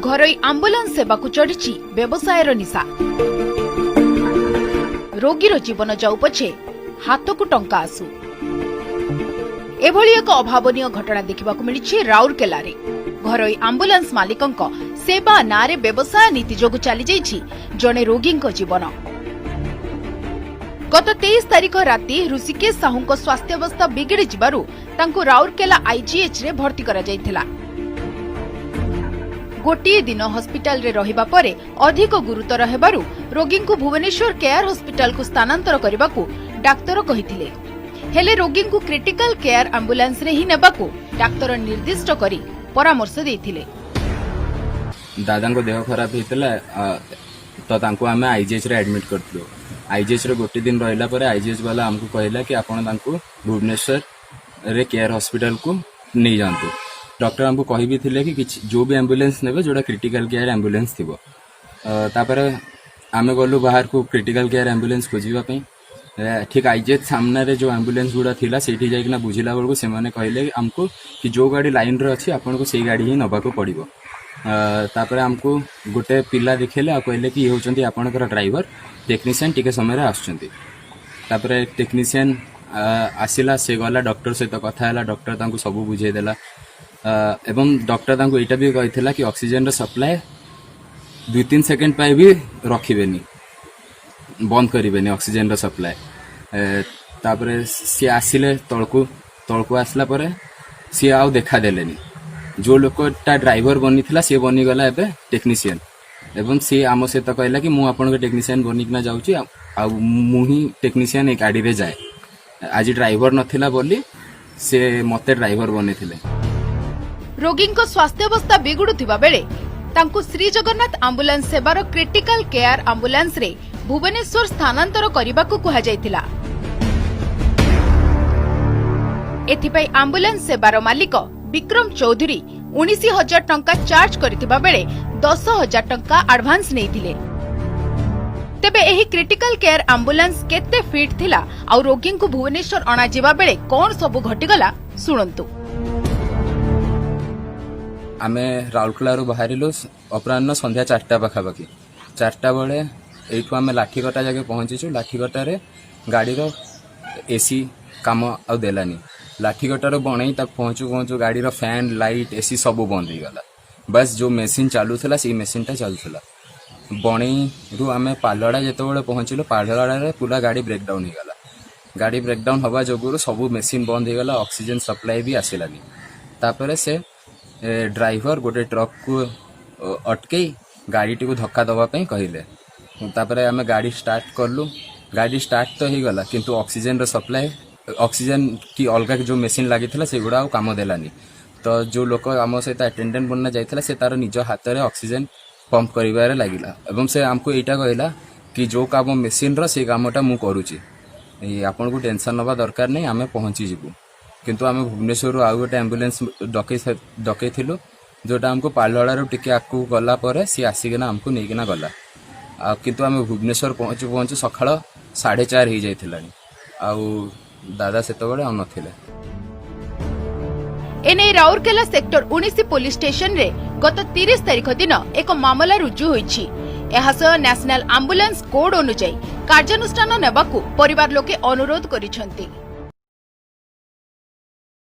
ଘରୋଇ ଆମ୍ବୁଲାନ୍ସ ସେବାକୁ ଚଢ଼ିଛି ବ୍ୟବସାୟର ନିଶା। ରୋଗୀର ଜୀବନ ଯାଉ ପଛେ, ହାତକୁ ଟଙ୍କା ଆସୁ। ଏଭଳି ଏକ ଅଭାବନୀୟ ଘଟଣା ଦେଖିବାକୁ ମିଳିଛି ରାଉରକେଲାରେ। ଘରୋଇ ଆମ୍ବୁଲାନ୍ସ ମାଲିକଙ୍କ ସେବା ନାଁରେ ବ୍ୟବସାୟ ନୀତି ଯୋଗୁଁ ଚାଲିଯାଇଛି ଜଣେ ରୋଗୀଙ୍କ ଜୀବନ। ଗତ 23 ତାରିଖ ରାତି ଋଷିକେଶ ସାହୁଙ୍କ ସ୍ୱାସ୍ଥ୍ୟାବସ୍ଥା ବିଗିଡ଼ି ଯିବାରୁ ତାଙ୍କୁ ରାଉରକେଲା ଆଇଜିଏଚ୍ରେ ଭର୍ତ୍ତି କରାଯାଇଥିଲା। ଗୋଟିଏ ଦିନ ହସ୍ପିଟାଲରେ ରହିବା ପରେ ଅଧିକ ଗୁରୁତର ହେବାରୁ ରୋଗୀଙ୍କୁ ଭୁବନେଶ୍ୱର କେୟାର ହସ୍ପିଟାଲକୁ ସ୍ଥାନାନ୍ତର କରିବାକୁ ଡାକ୍ତର କହିଥିଲେ। ହେଲେ ରୋଗୀଙ୍କୁ କ୍ରିଟିକାଲ କେୟାର ଆମ୍ବୁଲାନ୍ସରେ ହିଁ ନେବାକୁ ଡାକ୍ତର ନିର୍ଦ୍ଦିଷ୍ଟ କରି ପରାମର୍ଶ ଦେଇଥିଲେ। ଦାଦାଙ୍କ ଦେହ ଖରାପ ହେଇଥିଲା, ତ ତାଙ୍କୁ ଆମେ ଆଇଜିଏଚ୍ରେ ଆଡମିଟ୍ କରିଥିଲୁ। ଆଇଜିଏଚ୍ରେ ଗୋଟେ ଦିନ ରହିଲା ପରେ ଆଇଜିଏଚ୍ ବାଲା ଆମକୁ କହିଲା କି ଆପଣ ତାଙ୍କୁ ଭୁବନେଶ୍ୱରରେ କେୟାର ହସ୍ପିଟାଲକୁ ନେଇଯାଆନ୍ତୁ। ଡକ୍ଟର ଆମକୁ କହି ବି ଥିଲେ କି କିଛି ଯେଉଁ ବି ଆମ୍ବୁଲାନ୍ସ ନେବେ, ଯୋଉଟା କ୍ରିଟିକାଲ କେୟାର ଆମ୍ବୁଲାନ୍ସ ଥିବ। ତାପରେ ଆମେ ଗଲୁ ବାହାରକୁ କ୍ରିଟିକାଲ କେୟାର ଆମ୍ବୁଲାନ୍ସ ଖୋଜିବା ପାଇଁ। ଠିକ୍ ଆଇଜିଏଚ୍ ସାମ୍ନାରେ ଯେଉଁ ଆମ୍ବୁଲାନ୍ସ ଗୁଡ଼ା ଥିଲା, ସେଇଠି ଯାଇକିନା ବୁଝିଲା ବେଳକୁ ସେମାନେ କହିଲେ ଆମକୁ କି ଯେଉଁ ଗାଡ଼ି ଲାଇନ୍ରେ ଅଛି, ଆପଣଙ୍କୁ ସେଇ ଗାଡ଼ି ହିଁ ନେବାକୁ ପଡ଼ିବ। ତାପରେ ଆମକୁ ଗୋଟେ ପିଲା ଦେଖେଇଲେ ଆଉ କହିଲେ କି ଇଏ ହେଉଛନ୍ତି ଆପଣଙ୍କର ଡ୍ରାଇଭର, ଟେକ୍ନିସିଆନ୍ ଟିକେ ସମୟରେ ଆସୁଛନ୍ତି। ତାପରେ ଟେକ୍ନିସିଆନ୍ ଆସିଲା, ସେ ଗଲା, ଡକ୍ଟର ସହିତ କଥା ହେଲା, ଡକ୍ଟର ତାଙ୍କୁ ସବୁ ବୁଝେଇଦେଲା ଏବଂ ଡକ୍ଟର ତାଙ୍କୁ ଏଇଟା ବି କହିଥିଲା କି ଅକ୍ସିଜେନର ସପ୍ଲାଏ 2-3 ସେକେଣ୍ଡ ପାଇଁ ବି ରଖିବେନି, ବନ୍ଦ କରିବେନି ଅକ୍ସିଜେନର ସପ୍ଲାଏ। ତାପରେ ସିଏ ଆସିଲେ ତଳକୁ। ତଳକୁ ଆସିଲା ପରେ ସିଏ ଆଉ ଦେଖା ଦେଲେନି। ଯୋଉ ଲୋକଟା ଡ୍ରାଇଭର ବନିଥିଲା, ସିଏ ବନିଗଲା ଏବେ ଟେକ୍ନିସିଆନ ଏବଂ ସିଏ ଆମ ସହିତ କହିଲା କି ମୁଁ ଆପଣଙ୍କ ଟେକ୍ନିସିଆନ ବନିକିନା ଯାଉଛି, ଆଉ ମୁଁ ହିଁ ଟେକ୍ନିସିଆନ ଏଇ ଗାଡ଼ିରେ ଯାଏ। ଆଜି ଡ୍ରାଇଭର ନଥିଲା ବୋଲି ସେ ମତେ ଡ୍ରାଇଭର ବନେଇଥିଲେ। ରୋଗୀଙ୍କ ସ୍ୱାସ୍ଥ୍ୟାବସ୍ଥା ବିଗୁଡୁଥିବା ବେଳେ ତାଙ୍କୁ ଶ୍ରୀଜଗନ୍ନାଥ ଆମ୍ବୁଲାନ୍ସ ସେବାର କ୍ରିଟିକାଲ କେୟାର ଆମ୍ବୁଲାନ୍ସରେ ଭୁବନେଶ୍ୱର ସ୍ଥାନାନ୍ତର କରିବାକୁ କୁହାଯାଇଥିଲା। ଏଥିପାଇଁ ଆମ୍ବୁଲାନ୍ସ ସେବାର ମାଲିକ ବିକ୍ରମ ଚୌଧୁରୀ 19,000 ଟଙ୍କା ଚାର୍ଜ କରିଥିବା ବେଳେ 10,000 ଟଙ୍କା ଆଡଭାନ୍ସ ନେଇଥିଲେ। ତେବେ ଏହି କ୍ରିଟିକାଲ କେୟାର ଆମ୍ବୁଲାନ୍ସ କେତେ ଫିଟ୍ ଥିଲା ଆଉ ରୋଗୀଙ୍କୁ ଭୁବନେଶ୍ୱର ଅଣାଯିବା ବେଳେ କଣ ସବୁ ଘଟିଗଲା, ଶୁଣନ୍ତୁ। ଆମେ ରାଉରକେଲାରୁ ବାହାରିଲୁ ଅପରାହ୍ନ ସନ୍ଧ୍ୟା 4ଟା ପାଖାପାଖି। 4ଟା ବେଳେ ଏଇଠୁ ଆମେ ଲାଠିକଟା ଯାକେ ପହଞ୍ଚିଛୁ। ଲାଠିକଟାରେ ଗାଡ଼ିର ଏସି କାମ ଆଉ ଦେଲାନି। ଲାଠିକଟାରୁ ବଣେଇ ତାକୁ ପହଞ୍ଚୁ ପହଞ୍ଚୁ ଗାଡ଼ିର ଫ୍ୟାନ୍, ଲାଇଟ୍, ଏସି ସବୁ ବନ୍ଦ ହେଇଗଲା। ବାସ୍, ଯେଉଁ ମେସିନ୍ ଚାଲୁଥିଲା, ସେଇ ମେସିନ୍ଟା ଚାଲୁଥିଲା। ବଣେଇରୁ ଆମେ ପାଲଡ଼ା ଯେତେବେଳେ ପହଞ୍ଚିଲୁ, ପାଲଡ଼ାରେ ପୁରା ଗାଡ଼ି ବ୍ରେକ୍ଡାଉନ୍ ହେଇଗଲା। ଗାଡ଼ି ବ୍ରେକ୍ଡାଉନ୍ ହେବା ଯୋଗୁରୁ ସବୁ ମେସିନ୍ ବନ୍ଦ ହେଇଗଲା, ଅକ୍ସିଜେନ୍ ସପ୍ଲାଏ ବି ଆସିଲାନି। ତାପରେ ସେ ଡ୍ରାଇଭର ଗୋଟେ ଟ୍ରକକୁ ଅଟକେଇ ଗାଡ଼ିଟିକୁ ଧକ୍କା ଦେବା ପାଇଁ କହିଲେ। ତାପରେ ଆମେ ଗାଡ଼ି ଷ୍ଟାର୍ଟ କଲୁ। ଗାଡ଼ି ଷ୍ଟାର୍ଟ ତ ହେଇଗଲା, କିନ୍ତୁ ଅକ୍ସିଜେନର ସପ୍ଲାଏ, ଅକ୍ସିଜେନ କି ଅଲଗା ଯେଉଁ ମେସିନ୍ ଲାଗିଥିଲା, ସେଗୁଡ଼ା ଆଉ କାମ ଦେଲାନି। ତ ଯେଉଁ ଲୋକ ଆମ ସହିତ ଆଟେଣ୍ଡାଣ୍ଟ ବନା ଯାଇଥିଲା, ସେ ତାର ନିଜ ହାତରେ ଅକ୍ସିଜେନ ପମ୍ପ କରିବାରେ ଲାଗିଲା ଏବଂ ସେ ଆମକୁ ଏଇଟା କହିଲା କି ଯେଉଁ କାମ ମେସିନର, ସେଇ କାମଟା ମୁଁ କରୁଛି, ଏଇ ଆପଣଙ୍କୁ ଟେନସନ୍ ନେବା ଦରକାର ନାହିଁ, ଆମେ ପହଞ୍ଚିଯିବୁ। କିନ୍ତୁ ଆମେ ଭୁବନେଶ୍ୱରରୁ ଆଉ ଗୋଟେ ଆମ୍ବୁଲାନ୍ସ ଡକେଇଥିଲୁ, ଯୋଉଟା ଆମକୁ ପାଲହଡ଼ାରୁ ଟିକେ ଆଗକୁ ଗଲା ପରେ ସିଏ ଆସିକିନା ଆମକୁ ନେଇକିନା ଗଲା। ଆଉ କିନ୍ତୁ ଆମେ ଭୁବନେଶ୍ୱର ପହଞ୍ଚୁ ପହଞ୍ଚୁ ସକାଳ 4:30 ହେଇଯାଇଥିଲାଣି ଆଉ ଦାଦା ସେତେବେଳେ ଆଉ ନଥିଲେ। ଏନେଇ ରାଉରକେଲା ସେକ୍ଟର 19 ପୋଲିସ ଷ୍ଟେସନରେ ଗତ 30 ତାରିଖ ଦିନ ଏକ ମାମଲା ରୁଜୁ ହୋଇଛି। ଏହାସହ ନ୍ୟାସନାଲ ଆମ୍ବୁଲାନ୍ସ କୋଡ୍ ଅନୁଯାୟୀ କାର୍ଯ୍ୟାନୁଷ୍ଠାନ ନେବାକୁ ପରିବାର ଲୋକେ ଅନୁରୋଧ କରିଛନ୍ତି।